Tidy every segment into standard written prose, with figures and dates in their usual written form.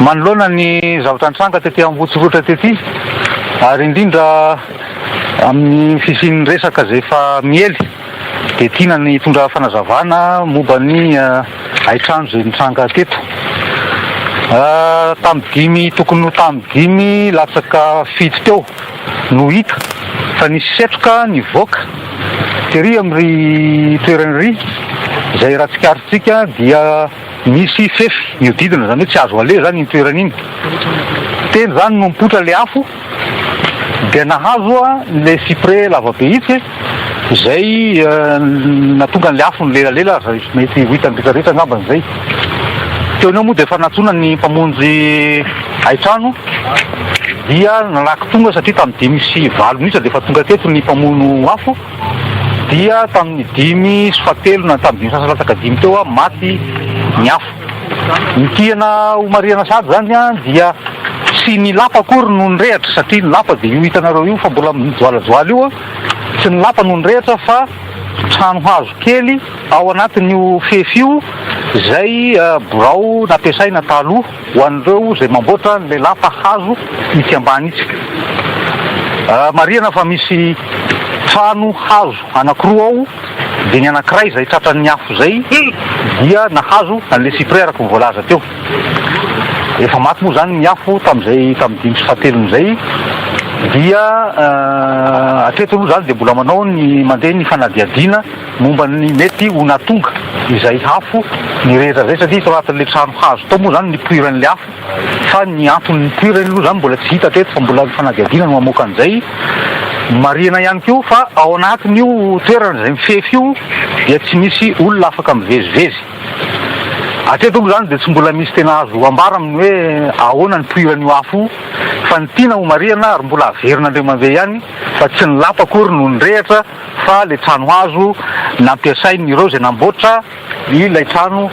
Manoloana ny zavatra nitranga tety Ambohitsorohitra tety ary indrindra amin'ny fisian'ny resaka izay efa miely dia tiana ny hitondra fanazavana momba ny haitrano izay nitranga teto. Tamin'ny dimy tokony ho tamin'ny 6:55 teo no hita fa nisy setroka nivoaka tery amin'ry toerana iry izay raha tsikaritsika dia misy fefy mihodidina, izany hoe tsy azo aleha izany iny toerana iny. Teny izany no nipoitra ilay afo dia nahazo ilay cyprès lavabe itsy izay nahatonga an'ilay afo nilelalela ary mety ho hitan'ny rehetra rehetra angambany izay. Teo no eo moa dia efa nantsoina ny mpamonjy haitrano dia nalaky tonga satria tamin'ny 5:08 dia efa tonga teto ny mpamono afo. Dia tamin'ny 4:55 na tamin'ny 4:55 teo maty ny afo. Ny tiana ho marihana sahady izany dia tsy ny lapa akory no nirehatra satria ny lapa dia io hitanareo io fa mbola mijoalajoala io, tsy ny lapa no nirehatra fa trano hazo kely ao anatin'io fefy io izay birao nampiasaina taloha. Ho an'ireo izay mamboatra an'ilay lapa hazo itsy ambany itsy. Marihana fa misy trano hazo anankiroa ao, dia ny anankiray izay tratran'ny afo izay dia nahazo an'ilay cyprès araka ny voalaza teo. Efa maty moa izany ny afo tamin'izay tamin'ny dimy sy fahatelony izay dia hatreto aloha izany dia mbola manao ny mandeha ny fanadihadiana. Momba ny mety ho nahatonga izay afo nirehitra izay satria tao anatin'ilay trano hazo tao moa izany nipoiran'ilay afo fa ny antony nipoirany aloha izany mbola tsy hita hatreto fa mbola ny fanadihadiana no hamoaka an'izay. Marihina ihany koa fa ao anatin'io toerana izay mifefy io dia tsy misy olona afaka mivezivezy. Hatreto aloha izany dia tsy mbola misy tena azo ambara amin'ny hoe ahoana nipoiran'io afo io fa ny tiana ho marihana ary mbola averina indray mandeha ihany fa tsy ny lapa akory no nirehitra fa ilay trano hazo nampiasain'ireo izay namboatra ilay trano,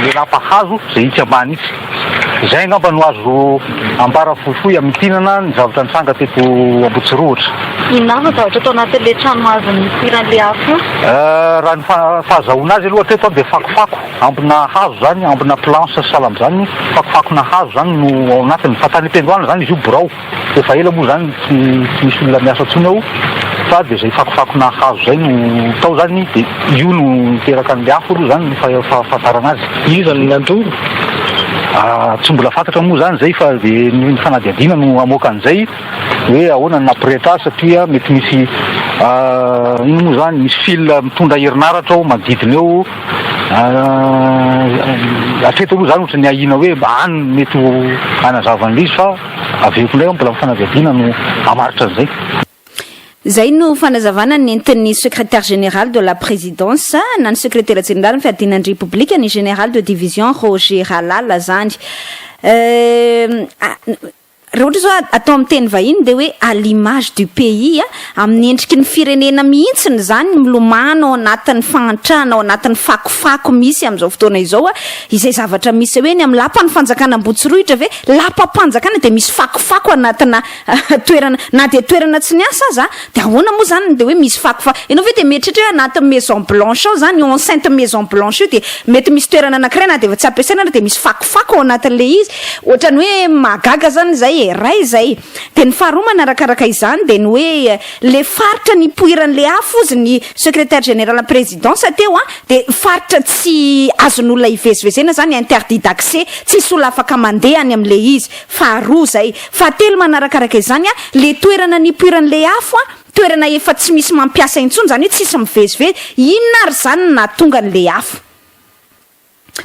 ilay lapa hazo izay itsy ambany itsy. Izay angamba no azo ambara fohifohy hamintinana ny zavatra nitranga teto Ambohitsirohotra. Inona avy ny zavatra tao anatin'ilay trano hazo nipoiran'ilay afo io? Raha ny fahazahoana azy aloha hatreto dia fakofako, ambina hazo izany, ambina planche sahala amin'izany, fakofakona hazo izany no ao anatiny. Fa tany am-piandohana izany izy io birao. Efa ela moa zany tsy tsy misy olona miasa intsony ao fa dia zay fakofakona hazo zay no tao zany dia io no niteraka an'ilay afo aloha zany ny fahafantarana azy. Iza no nandoro? Tsy mbola fantatra moa zany zay fa dia ny fanadihadiana no hamoaka an'izay hoe ahoana no nampirehitra azy satria mety misy inona moa zany misy fil mitondra herinaratra ao manodidina eo. Hatreto aloha zany ohatran'ny ahiana hoe any no mety ho hanazava an'ilay izy fa averiko indray mbola ny fanadihadiana no hamaritra an'izay. Izay no fanazavana nentin'ny Secrétaire général de la Présidence na ny Sekretera jeneralin'ny Fiadiana ny Repoblika, ny Général de Division Roger Ralala izany. Raha ohatra izao atao amin'ny teny vahiny dia hoe à l'image du pays, amin'ny endriky ny firenena mihitsiny izany ny milomano ao anatin'ny fahantrana, ao anatin'ny fakofako misy amin'izao fotoana izao, izay zavatra misy hoe eny amin'ny lapan'ny fanjakana Ambohitsorohitra ve, lapam-panjakana dia misy fakofako anatina toerana, na dia toerana tsy niasa aza, dia ahoana moa izany dia hoe misy fakofako, ianao ve dia mieritreritra hoe anatin'ny maison blanche ao izany, io enceinte maison blanche io dia mety misy toerana anankiray na dia efa tsy ampiasaina ary dia misy fakofako ao anatin'ilay izy. Ohatran'ny hoe mahagaga zany izay e! Ray izay. Dia ny faharoa manarakaraka izany dia ny hoe le faritra nipoiran'le afo ozy ny secrétaire général ny présidence teo an, dia faritra tsy azon'olona ivezivezena zany, interdit d'accès, tsisy olona afaka mandeha any amin'le izy. Faharoa izay. Fahatelo manarakaraka izany an, le toerana nipoiran'le afo an, toerana efa tsy misy mampiasa intsony, zany hoe tsisy mivezivezy, inona ary zany no nahatonga an'le afo?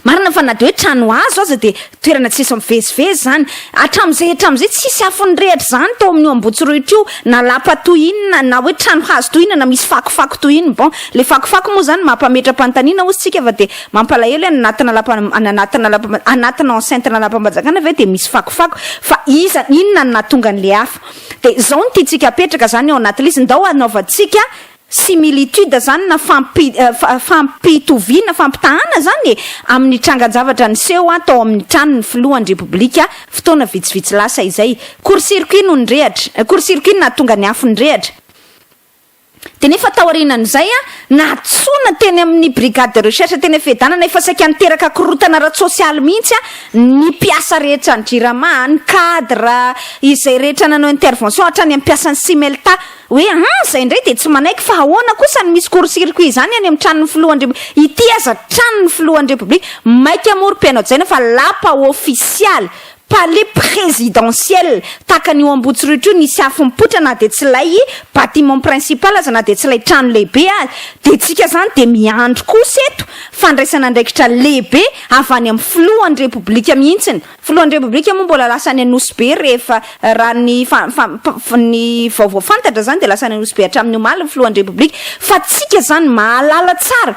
Marina fa na dia hoe trano hazo aza dia toerana tsy misy mivezivezy izany. Hatramin'izay hatramin'izay tsisy afo nirehatra izany tao amin'io Ambohitsorohitra io, na lapa toy inona, na hoe trano hazo toy inona, na misy fakofako toy inona. Bon, ilay fakofako moa izany mampametra-panontaniana hozy tsika fa dia mampalahelo hoe any anatina lapa, any anatina lapa, anatina enceinte-na lapam-panjakana ve dia misy fakofako. Fa iza, inona no nahatonga an'ilay afo? Dia izao no tiantsika apetraka izany ao anatin'ilay izy, ndao hanaovantsika Similitude zany na fampitoviana, fampitahana zany e, amin'ny trangan-javatra niseho tao amin'ny tranon'ny filohan'ny Repoblika fotoana vitsivitsy lasa izay. Court-circuit no nirehatra, court-circuit no nahatonga ny afo nirehatra. Dia nefa taorianan'izay, nantsoina teny amin'ny brigade de recherche teny Fiadanana, efa saika niteraka korontana ara-tsosialy mihitsy ny mpiasa rehetra ny Jirama, ny cadre, izay rehetra nanao intervention hatrany amin'ny mpiasan'ny Cimelta, hoe an, izay indray dia tsy manaiky fa ahoana kosa no misy court circuit izany any amin'ny tranon'ny filohan'ny Repoblika, ity aza tranon'ny filohan'ny Repoblika, maika moa ry mpihaino hajaina fa lapa ofisialy Palais présidentiel, tahaka an'io Ambohitsorohitra io nisy afo mipoitra na dia tsy ilay bâtiment principal aza na dia tsy ilay trano lehibe aza, dia tsika izany dia miandry kosa eto fandraisana andraikitra lehibe avy any amin'ny filohan'ny Repoblika mihitsiny. Filohan'ny Repoblika moa mbola lasa any Anosibe rehefa raha ny ny vaovao fantatra izany dia lasa any Anosibe hatramin'ny omaly ny filohan'ny Repoblika fa tsika izany mahalala tsara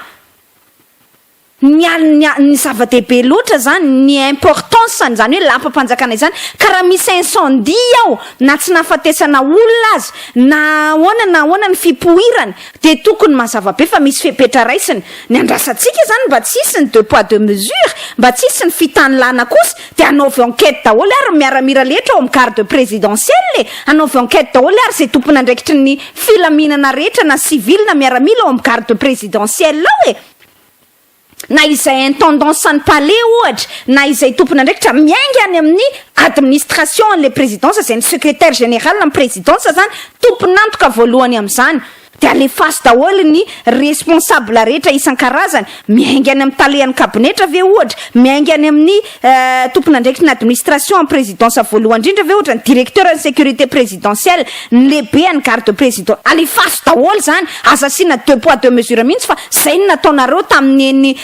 Ny ny ny zava-dehibe loatra zany, ny importance-ny zany hoe lapam-panjakana izany, ka raha misy incendie ao na tsy nahafatesana olona aza na ahoana na ahoana ny fipoirany dia tokony mazava be fa misy fepetra raisina. Ny andrasantsika zany mba tsy hisy ny deux poids deux mesures, mba tsy hisy ny fitanilana kosa dia anaovy enquête daholo ary ny miaramila rehetra ao amin'ny garde présidentielle e! Anaovy enquête daholo ary izay tompon'andraikitry ny filaminana rehetra na civil na miaramila ao amin'ny garde présidentielle ao e! na izay intendance ny palais ohatra, na izay tompon'andraikitra miainga any amin'ny administration an'ilay présidence izay ny secrétaire général ny présidence zany tompon'antoka voalohany amin'izany, dia alefaso daholo ny responsable rehetra isan-karazany, miainga any amin'ny talehan'ny kabinetra ve ohatra, miainga any amin'ny tompon'andraikitry ny administration ny présidence voalohany indrindra ve ohatra, ny directeur ny sécurité présidentielle, ny lehibean'ny garde président, alefaso daholo zany, aza asiana deux poids deux mesures mihitsy fa zay no nataonareo tamin'iny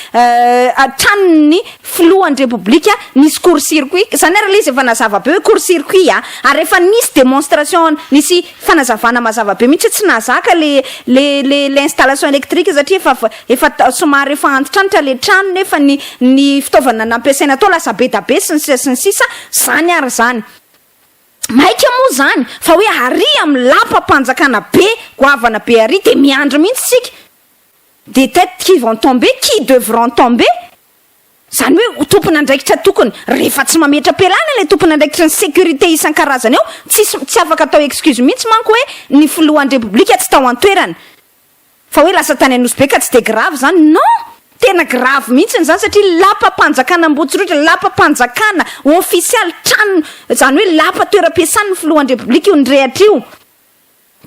tranon'ny filohan'ny repoblika nisy court circuit, zany ary le izy efa nazava be hoe court circuit a, ary efa nisy démonstration nisy fanazavana mazava be mihitsy hoe tsy nahazaka le le le le installation électrique satria efa efa somary efa antitrantitra le trano nefa ny ny fitaovana nampiasaina tao lasa be da be sy ny sisa sy ny sisa, zany ary zany. Maika moa izany fa hoe ary amin'ny lapam-panjakana be goavana be ary dia miandry mihitsy isika, des têtes qui vont tomber, qui devront tomber, izany hoe ho tompon'andraikitra tokony, rehefa tsy mametra-pialana ilay tompon'andraikitry ny sécurité isan-karazany ao, tsisy, tsy afaka atao excuse mihitsy manko hoe ny filohan'ny Repoblika tsy tao an-toerana. Fa hoe lasa tany Anosibe ka tsy dia grave izany, non! Tena grave mihitsiny izany satria lapam-panjakana Ambohitsorohitra, lapam-panjakana ofisialy, trano, izany hoe lapa toeram-piasan'ny filohan'ny Repoblika io nirehatra io.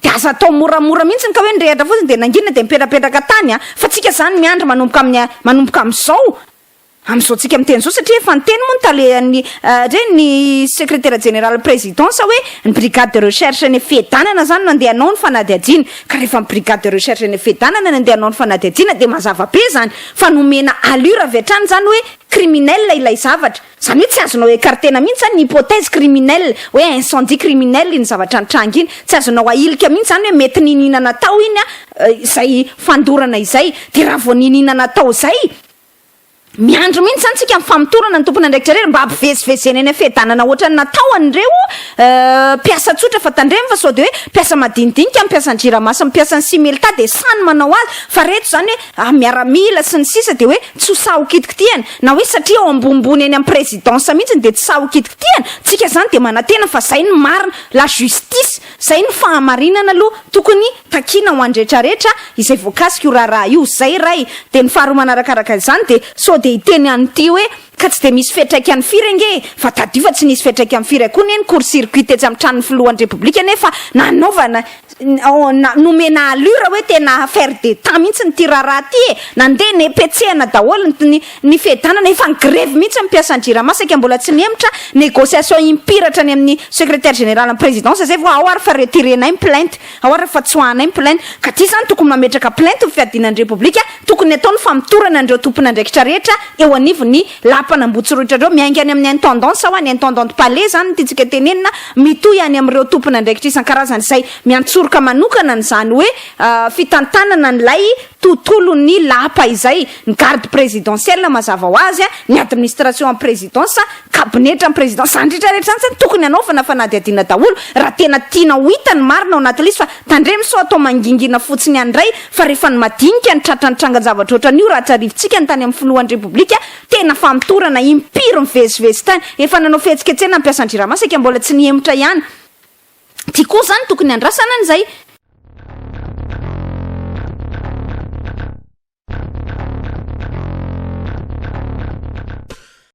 Dia aza atao moramora mihitsiny ka hoe nirehatra fotsiny dia nangina dia nipetrapetraka tany an! Fa tsika izany miandry manomboka amin'ny manomboka amin'izao. Amin'izao tsika miteny izao satria efa niteny moa ny talehan'ny re ny sekretera jeneralin'ny présidence hoe ny brigade de recherche eny Fiadanana izany no andeha hanao ny fanadihadiana ka rehefa ny brigade de recherche eny Fiadanana no andeha hanao ny fanadihadiana dia mazava be izany fa nomena allure avy hatrany izany hoe criminel ilay zavatra izany hoe tsy azonao écarter-na mihitsy izany ny hypothèse criminel hoe incendie criminel iny zavatra nitranga iny tsy azonao ahilika mihitsy izany hoe mety niniana natao iny izay fandorana izay dia raha vao niniana natao izay Miandry mihitsy zany tsika ny famotorana ny tompon'andraikitra irery mba hampivezivezena eny am-fiadanana ohatran'ny natao an'ireo mpiasa tsotra fa tandremo fa sao dia hoe mpiasa madinidinika ny mpiasan'ny jirama sy ny mpiasan'ny simelta dia sahy ny manao azy fa reto zany hoe ah miaramila sy ny sisa dia hoe tsy ho sahy ho kitikitihana na hoe satria ao ambonimbony eny amin'ny présidence mihitsy dia tsy sahy ho kitikitihana tsika zany dia manantena fa zay ny marina la justice Zay no fahamarinana aloha tokony takiana ho an-dretraretra izay voakasika io raharaha io. Zay iray. Dia ny faharoa manarakaraka izany dia sao dia hiteny an'ity hoe ka tsy dia misy fiantraikany firy ange e! Fa tadidio fa tsy nisy fiantraikany firy akoa anie ny court circuit tetsy amin'ny tranon'ny filohan'ny Repoblika nefa nanaovana nomena allure hoe tena affaire d'Etat mihitsy ity raharaha ity e! Nandeha nepetsehana daholo ny Ny fiadanana, efa ni-grevy mihitsy ny mpiasan'ny Jirama saika mbola tsy nihemotra, négociation impiratra any amin'ny secrétaire général ny présidence zay vao ao ary fa retirer-nay ny plainte, ao ary fa tsoahanay ny plainte. Ka ty zany tokony mametraka plainte ny fiadiana ny Repoblika, tokony atao ny famotorana an'ireo tompon'andraikitra rehetra eo anivon'ny lapan'Ambohitsorohitra ireo, miainga any amin'ny intendance ao, any intendant palais zany no tiantsika tenenina, mitohy any amin'ireo tompon'andraikitra isan-karazany izay miantsoroka manokana an'izany hoe fitantanana an'ilay tontolon'ny lapa izay, ny garde présidentielle mazava ho azy, ny administration en présidence, kabinetra en présidence, izany rehetra rehetra izany zany tokony hanaovana fanadihadiana daholo raha tena tiana ho hita ny marina ao anatin'ilay izy fa tandremo sao atao mangingina fotsiny any indray fa rehefa ny madinika ny tratran'ny trangan-javatra ohatran'io raha tsarivontsika ny tany amin'ny filohan'ny repoblika tena famotorana impiry mivezivezy tany efa nanao fihetsiketsehana ny mpiasan-dRamasa saika mbola tsy nihemotra ihany Ty koa zany tokony andrasana an'izay.